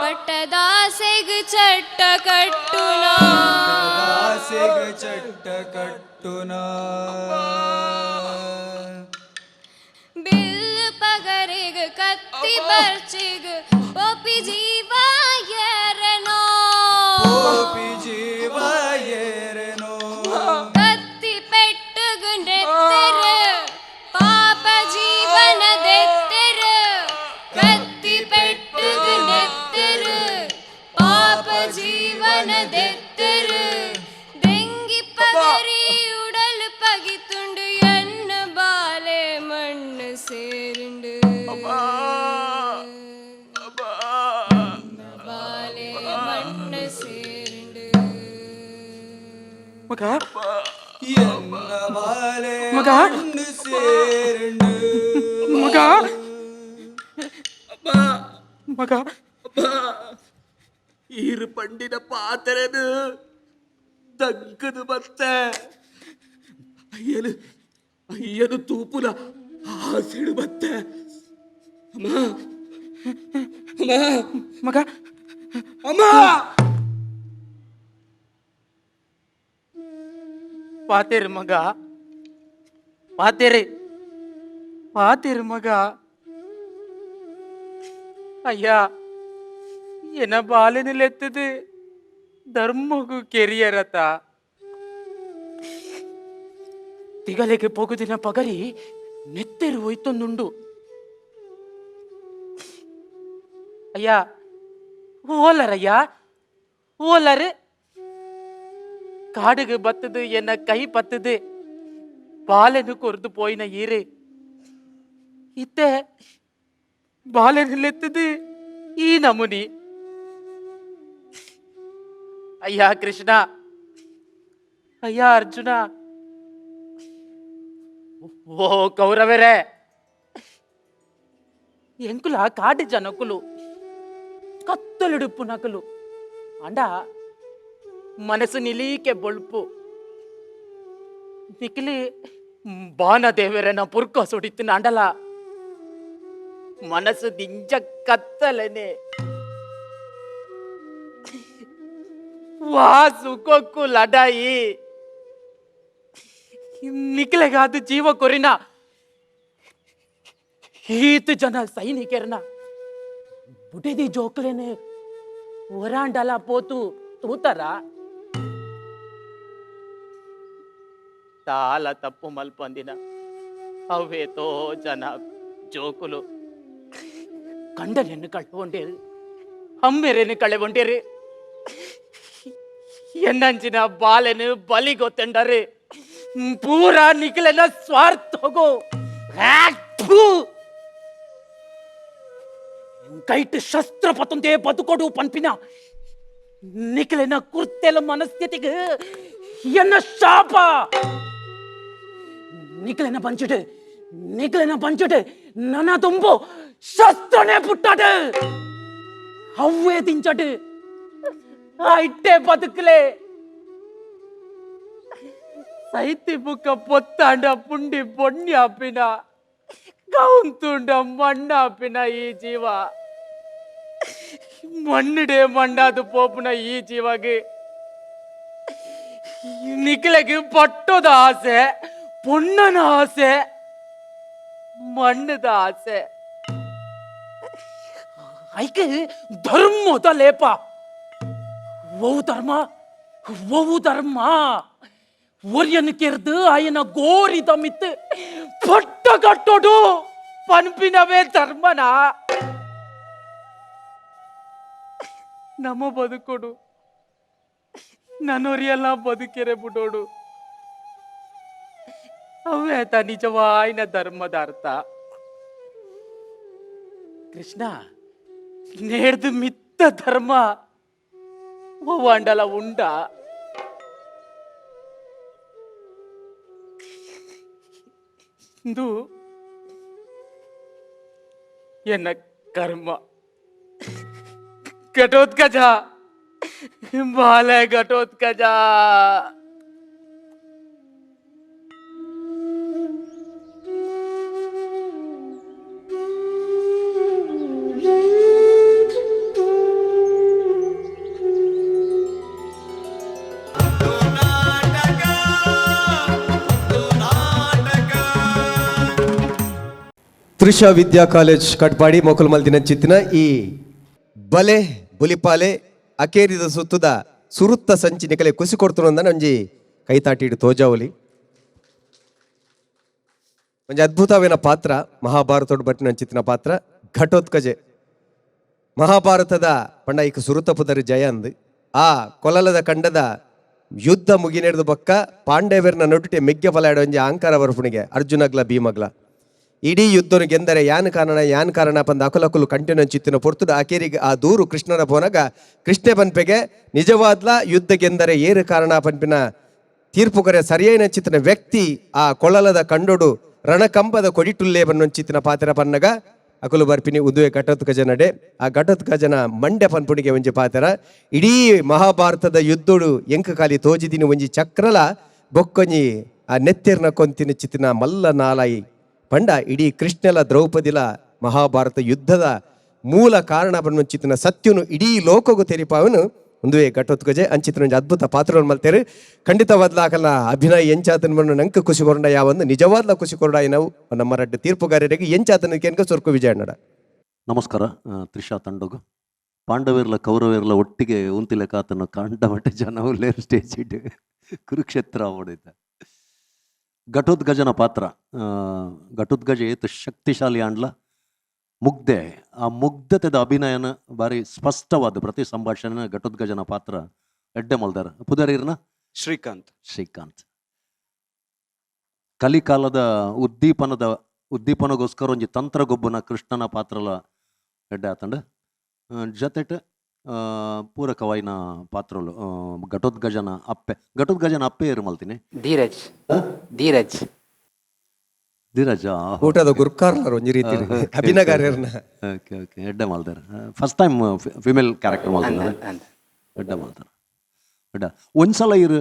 ಪಟ್ಟದಾಸೆಗ್ ಚಟ್ಟ ಕಟ್ಟುನ ದಾಸೆಗ ಚಟ್ಟ ಕಟ್ಟುನ ಬಿಲ್ ಪಗರಿಗ್ ಕತ್ತಿ ಬರ್ಚಿಗ್ ಪೋಪಿ ಜೀವ ಏರನೋ ಪೋಪಿ ಜೀವ ಏರೆನೋ ಕತ್ತಿ ಪೆಟ್ಟುಗ್ ನೆತ್ತೆರು ಪಾಪ ಜೀವನ ದೆತ್ತೆರು ಕತ್ತಿ ಪೆಟ್ಟುಗ್ ನೆತ್ತೆರು ಪಾಪ ಜೀವನ ದೆತ್ತೆರು ದೆಂಗಿ ಪಗರಿ ಉಡಲ್ ಪಗಿತುಂಡು ಎನ್ನ ಬಾಲೆ ಮಣ್ಣು ಸೇರಿಂಡು ಬಾಲೆ ಮಣ್ಣು ಸೇರಿಂಡು. ಮಗ ಎನ್ನ ಬಾಲೆ ಮಗ? ಮಣ್ಣು ಸೇರಿಂಡು. ಮಗ ಮಗ ಈರು ಪಂಡಿನ ಪಾತ್ರೆನು ದಂಕದು ಬತ್ತೆ ಅಯ್ಯನು ಅಯ್ಯನು ತೂಪುನ ಆಸೆಡು ಬತ್ತೆ. ಅಮ್ಮ ಅಮ್ಮ ಮಗ ಅಮ್ಮ ಪಾತೇರು ಮಗ ಪಾತೇರಿ ಪಾತೇರು ಮಗ. ಅಯ್ಯ ಎನ ಬಾಲೆನಲೆತ್ತದು ಧರ್ಮಗು ಕೆರಿಯರತ ತಿಗಲೆಗೆ ಪೊಗುದಿನ ಪಗರಿ ನೆತ್ತೆರು ಹೋಯ್ತೊಂದುಂಡು. ಅಯ್ಯ ಓಲರಯ್ಯ ಓಲರು ಕಾಡುಗೆ ಬತ್ತದು ಎನ್ನ ಕೈ ಪತ್ತದು ಬಾಲೆನು ಕೊರ್ದು ಪೋಯಿನ ಈರು ಇತ್ತೆ ಬಾಲೆನಲೆತ್ತದು ಈ ನಮುನಿ. ಅಯ್ಯ ಕೃಷ್ಣ ಅಯ್ಯ ಅರ್ಜುನ ಓ ಕೌರವರೇ ಎಂಕುಲ ಕಾಡು ಜನಕುಲು ಕತ್ತಲಿಡುಪ್ಪು ನಕಲು ಅಂಡ ಮನಸ್ಸು ನಿಲೀಕೆ ಬೊಳ್ಪು ನಿಕ್ಲಿ ಬಾನ ದೇವರನ ಪುರ್ಕ ಸುಡಿತು ಅಂಡಲ ಮನಸ್ಸು ದಿಂಜ ಕತ್ತಲನೆ ವಾ ಸುಖಕ್ಕು ಲಡಾಯಿ ನಿಕ್ಲೆಗಾದ ಜೀವ ಕೊರಿನ ಈತ ಜನ ಸೈನಿಕರನ ಬುಡೆದಿ ಜೋಕ್ಲೇನೆ ಒರಾಂಡಲ ಪೋತು ತೂತರ ತಾಲ ತಪ್ಪು ಮಲ್ಪಂದಿನ ಅವೇತೋ ಜನ ಜೋಕುಲು ಕಂಡನೆನ್ನು ಕಳ್ಕೊಂಡೇರು ಅಮ್ಮೆರೆನು ಕಳೆಗೊಂಡೇರು ಎನ್ನಂಚಿನ ಬಾಲೆನು ಬಲಿ ಗೊತ್ತೆಂಡರು ಪೂರ ನಿಖಲೆನ ಸ್ವಾರ್ಥಗೋ ಕೈಟ್ ಶಸ್ತ್ರ ಪತಂತೆ ಬದುಕೊಡು ಪನ್ಪಿನ ನಿಖಲೆನ ಕುರ್ತೆಲ ಮನಸ್ಥಿತಿಗೆ ಎನ್ನ ಶಾಪ. ನಿಖಲೆನ ಪಂಚಿட்டு ನಿಖಲೆನ ಪಂಚಿட்டு ನನ್ನ ತುಂಬು ಶಸ್ತ್ರನೇ ಪುಟ್ಟಾಟ. ಅವ್ವೇ ದಿಂಚಡು ಇಟ್ಟೆ ಬದುಕಲೆ. ಸೈತಿ ಬುಕ್ಕ ಪೊತ್ತಾಂಡ ಪುಂಡಿ ಬೊಣ್ಯಾಪಿನ ಗೌಂತುಂಡ ಮಣ್ಣಾಪಿನ ಈ ಜೀವ ಮಣ್ಣಿಡೆ ಮಣ್ಣಾದು ಪೋಪುನ ಈ ಜೀವಗೆ ನಿಕ್ಲೆಗ್ ಪಟ್ಟೋದ ಆಸೆ, ಪೊಣ್ಣನ ಆಸೆ, ಮಣ್ಣದ ಆಸೆ. ಐಕೆ ಧರ್ಮದ ಲೇಪ. ಓ ಧರ್ಮ, ಓ ಧರ್ಮ, ಒರಿಯನ್ ಕೆರ್ದು ಆಯನ ಗೋರಿದ ಮಿತ್ತು ಪಟ್ಟ ಕಟ್ಟೋಡು ಪನ್ಪಿನವೇ ಧರ್ಮನ. ನಮ್ಮ ಬದುಕೋಡು ನನ್ನೊರಿಯೆಲ್ಲ ಬದುಕೆರೆ ಬಿಡೋಡು ಅವೇ ಆತ ನಿಜವಾಯಿನ ಧರ್ಮದ ಅರ್ಥ. ಕೃಷ್ಣ ನೇಡ್ದು ಮಿತ್ತ ಧರ್ಮ ಅಂಡಲ ಉಂಡ. ಇಂದು ಎನ್ನ ಕರ್ಮ. ಘಟೋತ್ಕಜ ಬಾಲೆ, ಘಟೋತ್ಕಜ. ತ್ರಿಷಾ ವಿದ್ಯಾ ಕಾಲೇಜ್ ಕಟ್ಪಾಡಿ ಮೊಕಲ್ ಮಲ್ದಿನ ಚಿತ್ತಿನ ಈ ಬಲೆ ಬುಲಿಪಾಲೆ ಅಕೇರಿದ ಸುತ್ತದ ಸುರುತ್ತ ಸಂಚಿ ನಿಕಲೆ ಕುಸಿ ಕೊಡ್ತುನಂದನ ಒಂಜಿ ಕೈತಾಟಿಡು ತೋಜಾವಲಿ. ಒಂಜಿ ಅದ್ಭುತವೇನ ಪಾತ್ರ ಮಹಾಭಾರತೋಡು ಬಟ್ಟಿನ ಚಿತ್ತಿನ ಪಾತ್ರ ಘಟೋತ್ಕಜೆ. ಮಹಾಭಾರತದ ಪಂಡ ಈಕ ಸುರುತ ಪುದರ್ ಜಯ ಅಂದ್ ಆ ಕೊಲಲದ ಕಂಡದ ಯುದ್ಧ ಮುಗಿನೆಡ್ದು ಬೊಕ್ಕ ಪಾಂಡೇವರ್ನ ನಡುಟೆ ಮೆಗ್ಗೆ ಫಲಾಡ ಒಂಜಿ ಅಹಂಕಾರ ಬರ್ಪುಣಿಗೆ ಅರ್ಜುನಗ್ಲ ಭೀಮಗ್ಲ ಇಡೀ ಯುದ್ಧನು ಗೆಂದರೆ ಯಾನ್ ಕಾರಣ ಯಾನ್ ಕಾರಣ ಪಂದ ಅಕುಲಕುಲು ಕಂಟಿನ ಚಿತ್ತಿನ ಪೊರ್ತುಡು ಆಕೇರಿಗೆ ಆ ದೂರು ಕೃಷ್ಣನ ಪೋನಗ ಕೃಷ್ಣ ಪನ್ಪೆಗೆ ನಿಜವಾದ್ಲ ಯುದ್ಧ ಗೆಂದರೆ ಏರು ಕಾರಣ ಪನ್ಪಿನ ತೀರ್ಪು ಕರೆ ಸರಿಯೈನ ಚಿತ್ತಿನ ವ್ಯಕ್ತಿ ಆ ಕೊಳಲದ ಕಂಡೊಡು ರಣಕಂಬದ ಕೊಡಿಟುಲ್ಲೆ ಚಿತ್ತಿನ ಪಾತ್ರ ಪನ್ನಗ ಅಕುಲು ಬರ್ಪಿನಿ ಉದುವೆ ಘಟೋತ್ಕಜ ನಡೆ. ಆ ಘಟೋತ್ಕಜನ ಮಂಡ್ಯ ಪನ್ಪುಣಿಗೆ ಒಂಜಿ ಪಾತ್ರ ಇಡೀ ಮಹಾಭಾರತದ ಯುದ್ಧೋಡು ಎಂಕ ಕಾಲಿ ತೋಜಿದಿನಿ ಒಂಜಿ ಚಕ್ರಲ ಬೊಕ್ಕೊಂಜಿ ಆ ನೆತ್ತೆರ್ನ ಕೊಂತಿನ ಚಿತ್ತಿನ ಮಲ್ಲ ನಾಲಾಯಿ ಪಂಡ ಇಡೀ ಕೃಷ್ಣಲ ದ್ರೌಪದಿಲ ಮಹಾಭಾರತ ಯುದ್ಧದ ಮೂಲ ಕಾರಣ ಚಿತ್ತಿನ ಸತ್ಯನು ಇಡೀ ಲೋಕಗೂ ತೆರಿಪಾವನು ಒಂದುವೇ ಘಟೋತ್ಕಜೆ ಅಂಚಿತನ ಒಂಜಿ ಅದ್ಭುತ ಪಾತ್ರವನ್ನು ಮಲ್ತೇರು. ಖಂಡಿತವಾದ್ಲ ಅಭಿನಯ ಎಂಚಾತನ ಬಣ್ಣ ನಂಕ ಖುಷಿ ಕೊರಂಡ ಯಾವೊಂದು ನಿಜವಾದ್ಲ ಖುಷಿ ಕೊರಡ ನಾವು ನಮ್ಮ ರಡ್ಡ ತೀರ್ಪುಗಾರರಿಗೆ ಎಂಚಾತನ ಕೇನ್ಕ ಸೊರ್ಕು ವಿಜಯಣ್ಣಡ. ನಮಸ್ಕಾರ. ತ್ರಿಷಾ ತಂಡಗು ಪಾಂಡವೇರ್ಲ ಕೌರವೇರ್ಲ ಒಟ್ಟಿಗೆ ಉಂತಿಲೆ ಕಾತನ ಕಾಂಡ ಜನ ಉಲ್ಲೇರು ಸ್ಟೇಜ್ ಇಟ್ಟು ಕುರುಕ್ಷೇತ್ರ ಹೊಡಿತ. ಘಟೋತ್ಕಜನ ಪಾತ್ರ, ಘಟೋತ್ಕಜ ಏತ್ ಶಕ್ತಿಶಾಲಿ ಆಂಡ್ಲ ಮುಗ್ಧೆ, ಆ ಮುಗ್ಧತೆದ ಅಭಿನಯನ ಬಾರಿ ಸ್ಪಷ್ಟವಾದ ಪ್ರತಿ ಸಂಭಾಷಣೆ ಘಟೋತ್ಕಜನ ಪಾತ್ರ ಎಡ್ಡೆ ಮಲ್ದಾರ. ಪುದರಿರ್ನ ಶ್ರೀಕಾಂತ್. ಶ್ರೀಕಾಂತ್ ಕಲಿಕಾಲದ ಉದ್ದೀಪನಗೋಸ್ಕರ ಒಂಜಿ ತಂತ್ರಗೊಬ್ಬನ ಕೃಷ್ಣನ ಪಾತ್ರಲ ಎಡ್ಡೆ ಆತಂಡ. ಜೊತೆಟ್ ಪೂರಕವಾಯಿನ ಪಾತ್ರಲು ಘಟೋತ್ಕಜನ ಅಪ್ಪೆ, ಘಟೋತ್ಕಜನ ಅಪ್ಪೆ ಏರು ಮಲ್ತೀನಿ ಧೀರಜ್. ಧೀರಜ್ ಧೀರಜ್ ಊಟದ ಗುರ್ಕಾರ್ಲರ್ ಒಂಜಿ ರೀತಿ ಅಭಿನಗಾರ್ಯರ್ನ. ಓಕೆ ಓಕೆ ಎಡ್ಡೆ ಮಲ್ದಾರ. First time female character ಮಲ್ತಾರೆ, ಎಡ್ಡೆ ಮಲ್ತಾರ. ಎಡ್ಡ ಒಂದ್ಸಲ ಇರು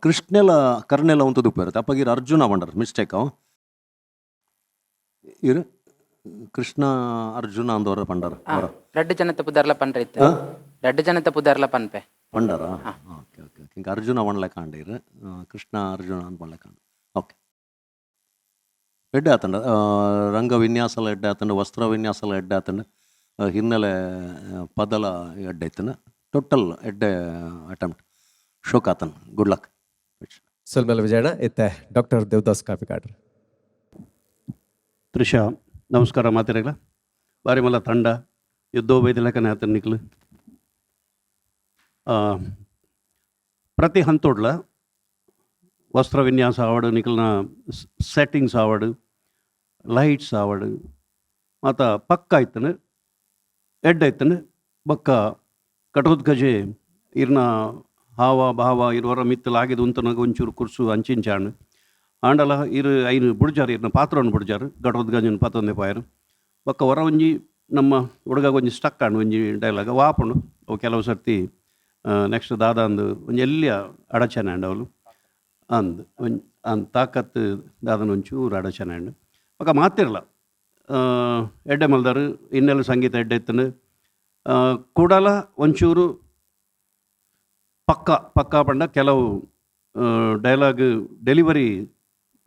ಕೃಷ್ಣೆಲ ಕರ್ಣೆಲ ಉಂತುದು ಇರುತ್ತೆ ಅಪ್ಪಗಿರು ಅರ್ಜುನ ಬಂಡರ್ ಮಿಸ್ಟೇಕ್ ಅವ ಇರು ಕೃಷ್ಣ ಅರ್ಜುನ ಅಂದವರ ಪಂಡರ ರಡ್ಡು ಜನತ ಪುದರ್ಲ ಪನ್ರೆ ಇತ್ತು, ರಡ್ಡು ಜನತ ಪುದರ್ಲ ಪನ್ಪೆ ಪಂಡರ. ಓಕೆ ಓಕೆ ಹಿಂಗೆ ಅರ್ಜುನ ಒಣ್ಲೆ ಕಾಂಡ ಇರು ಕೃಷ್ಣ ಅರ್ಜುನ ಅಂತ ಒಳ್ಳೆ ಕಾಂಡ. ಓಕೆ ಎಡ್ಡೆ ಆತಂಡ ರಂಗ ವಿನ್ಯಾಸಲ ಎಡ್ಡೆ ಆತಂಡ, ವಸ್ತ್ರ ವಿನ್ಯಾಸಲ ಎಡ್ಡೆ ಆತಂಡ, ಹಿನ್ನೆಲೆ ಪದಲ ಎಡ್ಡೆ ಐತನ, ಟೋಟಲ್ ಎಡ್ಡೆ ಅಟೆಂಪ್ಟ್. ಶೋಕ್ ಆತನ್, ಗುಡ್ ಲಕ್. ಸೊಲ್ಮೆಲ ವಿಜಯಣ್ಣ. ಇತ್ತೆ ಡಾಕ್ಟರ್ ದೇವದಾಸ್ ಕಾಪಿಕಾಡ್ರು. ತ್ರಿಷಾ ನಮಸ್ಕಾರ. ಮಾತಿರಗ್ಲ ಬಾರಿ ಮಲ್ಲ ತಂಡ ಯುದ್ಧೋ ಬೈದಿಲಕನೆ ಆತನ ನಿಕ್ಲು ಪ್ರತಿ ಹಂತೋಡ್ಲ ವಸ್ತ್ರ ವಿನ್ಯಾಸ ಆವಡು, ನಿಕ್ಲನ ಸೆಟ್ಟಿಂಗ್ಸ್ ಆವಡು, ಲೈಟ್ಸ್ ಆವಡು, ಮಾತ ಪಕ್ಕ ಐತನು ಎಡ್ಡ ಐತನು. ಬೊಕ್ಕ ಘಟೋತ್ಕಜೆ ಇರ್ನ ಹಾವ ಭಾವ ಇರುವರ ಮಿತ್ತಲಾಗಿದ್ದು ಉಂತನಗ ಒಂಚೂರು ಕುರ್ಸು ಅಂಚಿಂಚಾಣ್ ಆಂಡಲ ಇರು ಐನು ಬುಡ್ಜಾರು, ಇರ್ನ ಪಾತ್ರವನ್ನು ಬುಡ್ಜಾರು, ಘಟೋತ್ಕಜನ ಪತ್ತೊಂದೆ ಪಾಯರು. ಬೊಕ್ಕ ಹೊರ ಒಂಜಿ ನಮ್ಮ ಹುಡುಗ ಒಂಜಿ ಸ್ಟಕ್ ಆಂಡ್ ಒಂಜಿ ಡೈಲಾಗ್ ವಾಪುಂಡು. ಅವು ಕೆಲವು ಸರ್ತಿ ನೆಕ್ಸ್ಟ್ ದಾದ ಅಂದು ಒಂಜಿ ಎಲ್ಲಿಯ ಅಡಚಣೆ ಆಂಡ್ ಅವಳು ಅಂದ್ ಒಂಜಿ ಅಂದ್ ತಾಕತ್ ದಾದನ ಒಂಚೂರು ಅಡಚಣೆ ಆಂಡ್. ಬೊಕ ಮಾತಿರ್ಲ ಎಡ್ಡೆ ಮಲ್ದಾರು, ಇನ್ನೆಲ್ಲ ಸಂಗೀತ ಎಡ್ಡೆ ಇತ್ತನು. ಕೂಡಲ ಒಂಚೂರು ಪಕ್ಕ ಪಕ್ಕ ಪಂಡ ಕೆಲವು ಡೈಲಾಗ್ ಡೆಲಿವರಿ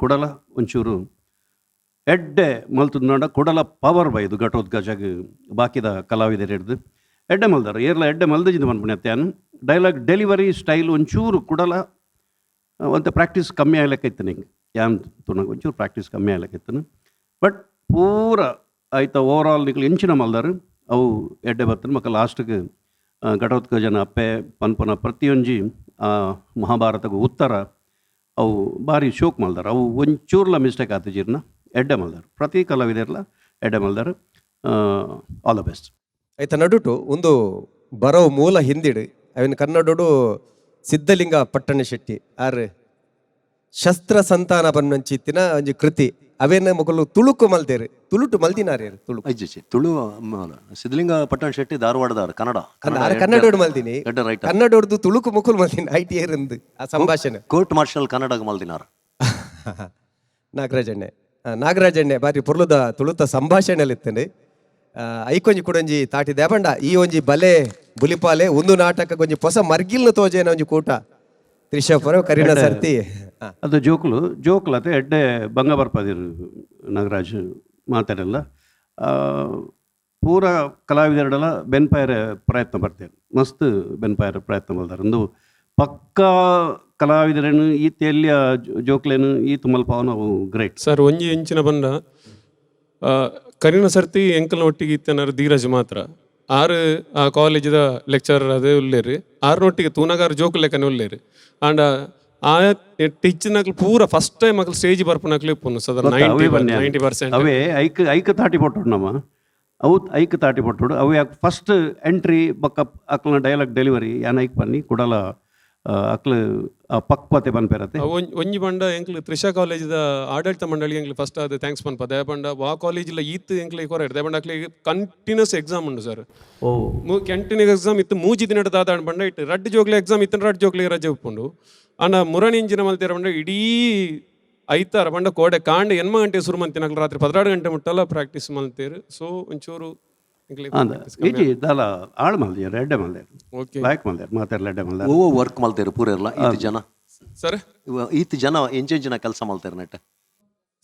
ಕೂಡಲ ಒಂಚೂರು ಎಡ್ಡೆ ಮಲ್ತುಂಡ ಕುಡಲ ಪವರ್ ಬೈದು ಘಟೋತ್ಕಜಗ್ ಬಾಕಿದ ಕಲಾವಿದರು ಹಿಡ್ದು ಎಡ್ಡೆ ಮಲ್ದಾರ ಏರ್ಲ ಎಡ್ಡೆ ಮಲ್ದಿದ್ದು ಮನ್ಪುಣೆ ಅತ್ಯಾನು. ಡೈಲಾಗ್ ಡೆಲಿವರಿ ಸ್ಟೈಲ್ ಒಂಚೂರು ಕುಡಲ ಒಂತೆ ಪ್ರಾಕ್ಟೀಸ್ ಕಮ್ಮಿ ಆಗ್ಲಿಕ್ಕೆ ನಿಂಗೆ ಯಾನ್ ತುಣಗ ಒಂಚೂರು ಪ್ರಾಕ್ಟೀಸ್ ಕಮ್ಮಿ ಆಗ್ಲಿಕ್ಕೆ. ಬಟ್ ಪೂರ ಆಯ್ತ ಓವರ್ ಆಲ್ ನಿಕ್ಲು ಎಂಚಿನ ಮಲ್ದಾರು ಅವು ಎಡ್ಡೆ ಬರ್ತದೆ. ಮಕ್ಕ ಲಾಸ್ಟ್ಗೆ ಘಟೋತ್ಕಜನ ಅಪ್ಪೆ ಪನ್ಪನ ಪ್ರತಿಯೊಂಜಿ ಮಹಾಭಾರತದ ಉತ್ತರ ಅವು ಭಾರಿ ಶೋಕ್ ಮಲ್ದಾರ. ಅವು ಒಂಚೂರ್ಲ ಮಿಸ್ಟೇಕ್ ಆತ ಜೀರ್ಣ ಎಡ್ಡೆ ಮಲ್ದಾರ ಪ್ರತಿ ಕಲಾವಿದರ್ಲ ಎಡ್ಡೆ ಮಲ್ದಾರ. All the best. ಆಯ್ತ ನಡುಟು ಒಂದು ಬರೋ ಮೂಲ ಹಿಂದಿಡು ಅವಿನ ಕನ್ನಡೋಡು ಸಿದ್ಧಲಿಂಗ ಪಟ್ಟಣ ಶೆಟ್ಟಿ ಆರ್ ಶಸ್ತ್ರ ಸಂತಾನ ಬನ್ನಂಚಿತ್ತಿನ ಒಂಜಿ ಕೃತಿ ಅವೇನ ಮೊಗಲು ತುಳುಕು ಮಲ್ತೇರು ತುಳುಟು ಮಲ್ದಿನಾರೇರು ತುಳು ಅಜ್ಜಿ ತುಳು ಸಿದ್ಧಲಿಂಗ ಪಟ್ಟಣ ಶೆಟ್ಟಿ ಧಾರವಾಡದಾರ್ ಕನ್ನಡ ಕನ್ನಡೋಡು ಮಲ್ದಿನಿ ಕನ್ನಡೋಡ್ದು ತುಳುಕು ಮುಕುಲ್ ಮಲ್ದಿನಿ I T ಏರಿಂದು ಆ ಸಂಭಾಷಣೆ ಕೋರ್ಟ್ ಮಾರ್ಷಲ್ ಕನ್ನಡಗ ಮಲ್ದಿನಾರ. ನಾಗರಾಜಣ್ಣೆ ನಾಗರಾಜಣ್ಣೆ ಬಾರಿ ಪೊರ್ಲುದ ತುಳುತ ಸಂಭಾಷಣೆಲಿತ್ತಂಡು. ಐಕೊಂಜಿ ಕುಡೊಂಜಿ ತಾಟಿ ದೇಪಂಡ ಈ ಒಂಜಿ ಬಲೆ ಬುಲಿಪಾಲೆ ಒಂದು ನಾಟಕ ಒಂಜಿ ಹೊಸ ಮರ್ಗಿಲ್ನ ತೋಜೇನ ಒಂಜಿ ಕೂಟ ತ್ರಿಶಾಪುರ ಕರಿನ ಸರ್ತಿ. ಅದು ಜೋಕ್ಲು ಜೋಕ್ಲತೆ ಎಡ್ಡೆ ಬಂಗ ಬರ್ಪದಿರು ನಾಗರಾಜ್ ಮಾತಾಡಲ್ಲ. ಪೂರ ಕಲಾವಿದರೆಲ್ಲ ಬೆನ್ಪಾಯರ ಪ್ರಯತ್ನ ಬರ್ತೇನೆ, ಮಸ್ತ್ ಬೆನ್ಪಾಯರ ಪ್ರಯತ್ನ ಬಲ್ದಾರೆ. ಒಂದು ಪಕ್ಕಾ ಕಲಾವಿದರೇನು ಈ ಎಲ್ಲಿಯ ಜೋಕ್ಲೇನು ಈ ತುಮಲ್ಪಾವನ ಅವು ಗ್ರೇಟ್. ಸರ್ ಒಂಜಿ ಇಂಚಿನ ಬಂದ ಕರಿನ ಸರ್ತಿ ಎಂಕಲ್ನ ಒಟ್ಟಿಗೆ ಇತ್ತನಾರು ಧೀರಜ್ ಮಾತ್ರ ಆರು ಆ ಕಾಲೇಜಿದ ಲೆಕ್ಚರರ್ ಅದೇ ಉಲ್ಲೇರು ಆರ್ನೊಟ್ಟಿಗೆ ತೂನಗಾರ ಜೋಕು ಲೆಕ್ಕನೆ ಉಲ್ಲೇರು. ಆಂಡ ಆ ಟೀಚರ್ನಕ್ಲು ಪೂರ ಫಸ್ಟ್ ಟೈಮ್ ಅಕ್ಲು ಸ್ಟೇಜ್ ಬರ್ಪುನಕ್ಲು ಇಪ್ಪುನು ಸದಾ 90%. ಅವೇ ಐಕ್ ಐಕ್ ತಾಟಿ ಪೊಟ್ಟೋಡು ನಮ್ಮ ಅವು ಐಕ್ ತಾಟಿ ಪೊಟ್ಟೋಡು ಅವು ಯಾಕೆ ಫಸ್ಟ್ ಎಂಟ್ರಿ ಬಕ್ಕ ಅಕ್ಲನ ಡೈಲಾಗ್ ಡೆಲಿವರಿ ಯಾನ್ ಐಕ್ ಬನ್ನಿ ಕುಡಲ ಅಕ್ಲು ಪಕ್ವತೆ ಪನ್ಪೆರತೆ. ಒಂಜಿ ಬಂಡ ಎಂಕ್ಲು ತ್ರಿಷಾ ಕಾಲೇಜಿದ ಆಡಳಿತ ಮಂಡಳಿ ಎಂಕ್ಲು ಫಸ್ಟ್ ಅದು thanks ಪನ್ಪ ದಯಪಂಡ ವಾ ಕಾಲೇಜಿಲ್ಲ ಈತ್ ಎಂಕ್ಲು ಕೊರ ದಯಪಂಡ ಅಕ್ಲಿ ಕಂಟಿನ್ಯೂಸ್ ಎಕ್ಸಾಮ್ ಉಂಡು ಸರ್. ಓ ಕಂಟಿನ್ಯೂಸ್ ಎಕ್ಸಾಮ್ ಇತ್ತು ಮೂಜಿ ದಿನದ ದಾದ ಬಂಡ ಇಟ್ಟು ರಡ್ಡು ಜೋಗ್ಲಿ ಎಕ್ಸಾಮ್ ಇತ್ತು ರಡ್ಡು ಜೋಗ್ಲಿ ರಜೆ ಉಪ್ಪುಂಡು. ಆಂಡ ಮುರಣಿ ಇಂಜಿನ ಮಲ್ತೇರ ಬಂಡ ಇಡೀ ಐತಾರ ಬಂಡ ಕೋಡೆ ಕಾಂಡ ಎನ್ಮ ಗಂಟೆ ಶುರು ಮಂತಿನ ರಾತ್ರಿ 16 ಗಂಟೆ ಮುಟ್ಟಲ್ಲ ಪ್ರಾಕ್ಟೀಸ್ ಮಲ್ತೇರು. ಸೊ ಒಂಚೂರು ಇಜಿ ದಾಲ ಆಳ್ ಮಲ್ದಿಯರ್ ಎಡ್ಡೆ ಮಲ್ದೇರು ಓಕೆ ಲಾಯ್ಕ್ ಮಲ್ದೇರು ಮಾತಾಡ್ಲ ಎಡ್ಡೆ ಮಲ್ದೇರು. ಓ ವರ್ಕ್ ಮಲ್ತೇರು ಪೂರ ಇರಲ್ಲ ಈತ ಜನ ಸರ್ ಈತ ಜನ ಎಂಚೆಂಚಿನ ಕೆಲಸ ಮಲ್ತೇರು ನೆಟ್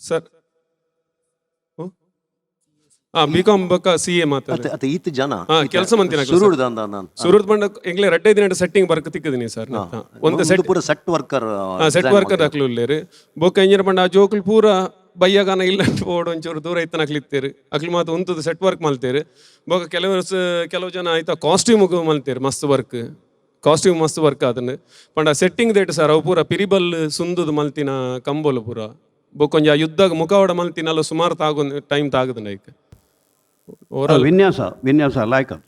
ಸರ್ ಬಿ ಕಾಮ್ ಬಕ್ಕ ಸಿ ಎ ಮಾತಾಡ ಅತ್ತ ಈತ ಜನ ಕೆಲಸ ಮಂತಿನ ಸುರುಡ್ದ ಸುರುಡ್ ಬಂಡ ಎಂಗ್ಲೆ ರಡ್ಡೆ ದಿನ ಸೆಟ್ಟಿಂಗ್ ಬರ್ಕ ತಿಕ್ಕದಿನಿ ಸರ್. ಒಂದು ಸೆಟ್ ಪೂರ ಸೆಟ್ ವರ್ಕರ್ ಸೆಟ್ ವರ್ಕರ್ ಅಕ್ಲು ಉಲ್ಲೇರು ಬೊಕ್ಕ ಇಂಜಿನ ಬಂಡ ಆ ಜೋಕುಲು ಪೂರ ಬಯ್ಯಗಾನ ಇಲ್ಲ ಪೋಡು ಒಂಚೂರು ದೂರ ಇತ್ತನ ಅಕ್ಲು ಅಕ್ಲು ಮಾತ ಉಂತದ ಸೆಟ್ ವರ್ಕ್ ಮಲ್ತೇರು. ಬೊಕ್ಕ ಕೆಲವು ಜನ ಆಯ್ತಾ ಕಾಸ್ಟ್ಯೂಮ್ ಮಲ್ತೇರು ಮಸ್ತ್ ವರ್ಕ್ ಕಾಸ್ಟ್ಯೂಮ್ ಮಸ್ತ್ ವರ್ಕ್ ಅದನ್ನು ಪಂಡ ಸೆಟ್ಟಿಂಗ್ ದೇಟ್ ಸರ್ ಅವು ಪೂರ ಪಿರಿಬಲ್ ಸುಂದುದು ಮಲ್ತಿನ ಕಂಬೋಲು ಪೂರ ಬೊಕ್ಕ ಒಂಜಿ ಆ ಯುದ್ಧ ಮುಖವಾಡ ಮಲ್ತಿನಲ್ಲ ಸುಮಾರು ತಾಗೊಂದು ಟೈಮ್ ತಾಗದ ಐಕ್. ವಿನ್ಯಾಸ ವಿನ್ಯಾಸ ಲಾಯ್ಕ್ ಅದು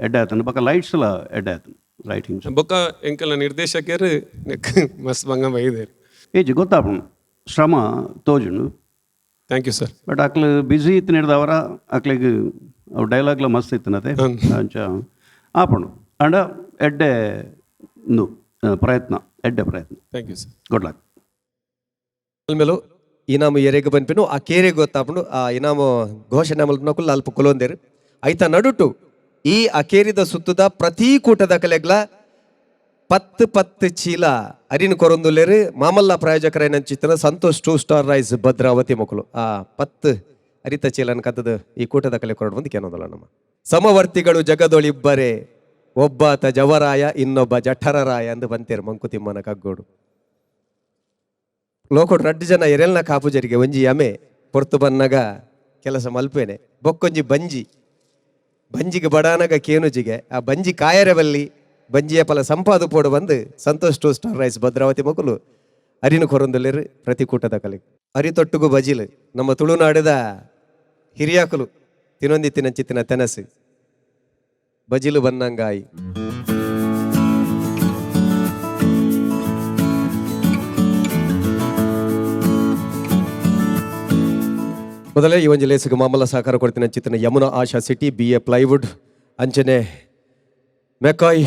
ಎಡ್ಡೆ ಆತನ ಬೊಕ್ಕ ಲೈಟ್ಸ್ ಎಲ್ಲ ಎಡ್ಡೆ ಆತನ ಲೈಟಿಂಗ್ಸ್ ಬೊಕ್ಕ ಎಂಕಲ್ನ ನಿರ್ದೇಶಕರು ಮಸ್ತ್ ಬಂಗ ಬೈದೇರು. ಏಜ್ ಗೊತ್ತಾಪುಂಡು ಶ್ರಮ ತೋಜುಂಡು. Thank you sir. But ಅಕ್ಲು ಬಿಸಿ ಇತ್ತು ಹಿಡ್ದವರ ಅಕ್ಲಿಗೆ ಅವು ಡೈಲಾಗ್ಲ ಮಸ್ತ್ ಇತ್ತನತೆ ಅಂಚ ಆಪುಂಡು. ಅಂಡ ಎಡ್ಡೆ ಪ್ರಯತ್ನ ಎಡ್ಡೆ ಪ್ರಯತ್ನ. Thank you sir. Good luck. ಮೇಲೂ ಇನಾಮು ಎರೆಗ್ ಬನ್ಪಿನು ಆ ಕೇರೆಗ್ ಗೊತ್ತಾಪುಂಡು ಆ ಇನಾಮು ಘೋಷಣೆ ಮಲ್ಪನಕುಲು ಅಲ್ಪ ಕುಲೊಂದೇರು. ಐತ ನಡುಟು ಈ ಅಕೇರಿದ ಸುತ್ತದ ಪ್ರತಿ ಕೂಟದ ಕಲೆಗ್ಲ 10 10 ಚೀಲ ಅರಿನ ಕೊರೊಂದುಲ್ಲೇರು ಮಾಮಲ್ಲ ಪ್ರಾಯೋಜಕರೈನ ಚಿತ್ರ ಸಂತೋಷ್ 2 ಸ್ಟಾರ್ ರೈಸ್ ಭದ್ರಾವತಿ ಮಕ್ಕಳು ಆ 10 ಅರಿತ ಚೀಲನ ಕದ್ದದ ಈ ಕೂಟದ ಕಲೆ ಕೊರಡು ಬಂದು ಕೇನೋದಲ್ಲ. ನಮ್ಮ ಸಮವರ್ತಿಗಳು ಜಗದೊಳಿಬ್ಬರೇ ಒಬ್ಬಾತ ಜವರಾಯ ಇನ್ನೊಬ್ಬ ಜಠರರಾಯ ಅಂದು ಬಂತೇರು ಮಂಕುತಿಮ್ಮನ ಕಗ್ಗೋಡು. ಲೋಕೋಡು ರಡ್ಡು ಜನ ಎರೆಲ್ನ ಕಾಪು ಜರಿಗೆ ಒಂಜಿ ಯಮೆ ಪೊರ್ತು ಬನ್ನಗ ಕೆಲಸ ಮಲ್ಪೇನೆ ಬೊಕ್ಕೊಂಜಿ ಬಂಜಿ ಬಂಜಿಗೆ ಬಡಾನಗ ಕೇನುಜಿಗೆ ಆ ಬಂಜಿ ಕಾಯರೆ ಬಲ್ಲಿ ಬಂಜಿಯ ಫಲ ಸಂಪಾದು ಪೋಡು ಬಂದು ಸಂತೋಷ್ 2 ಸ್ಟಾರ್ ರೈಸ್ ಭದ್ರಾವತಿ ಮಕ್ಕಳು ಅರಿನ ಕೊರೊಂದುಲ್ಲೇರು ಪ್ರತಿ ಕೂಟದ ಕಲೆ. ಅರಿತೊಟ್ಟುಗು ಬಜಿಲು ನಮ್ಮ ತುಳುನಾಡದ ಹಿರಿಯಾಕುಲು ತಿನೊಂದಿತ್ತಿನ ಚಿತ್ತಿನ ತೆನಸು ಬಜಿಲು ಬನ್ನಂಗಾಯಿ. ಮೊದಲೇ ಈ ಒಂಜಿ ಲೇಸಿಗೆ ಮಾಮಲ್ಲ ಸಹಕಾರ ಕೊಡ್ತೀನಿ ಚಿತ್ರನ Yamuna Asha city B A plywood ಅಂಚನೆ ಮೆಕಾಯ್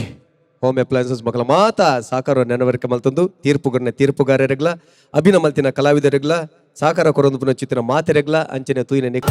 ಹೋಮ್ ಅಪ್ಲಯನ್ಸಸ್ ಮಕ್ಕಳ ಮಾತ ಸಹಕಾರ ನೆನವರಿಕೆ ಮಲ್ತಂದು ತೀರ್ಪುಗರ್ನ ತೀರ್ಪುಗಾರರೆಗ್ಲ, ಅಭಿನ ಮಲ್ತಿನ ಕಲಾವಿದರೆಗ್ಲ, ಸಹಕಾರ ಕೊರೊಂದು ಪುನಃ ಚಿತ್ರ ಮಾತೆರೆಗ್ಲ, ಅಂಚನೆ ತೂಯಿನ ನಿಕ್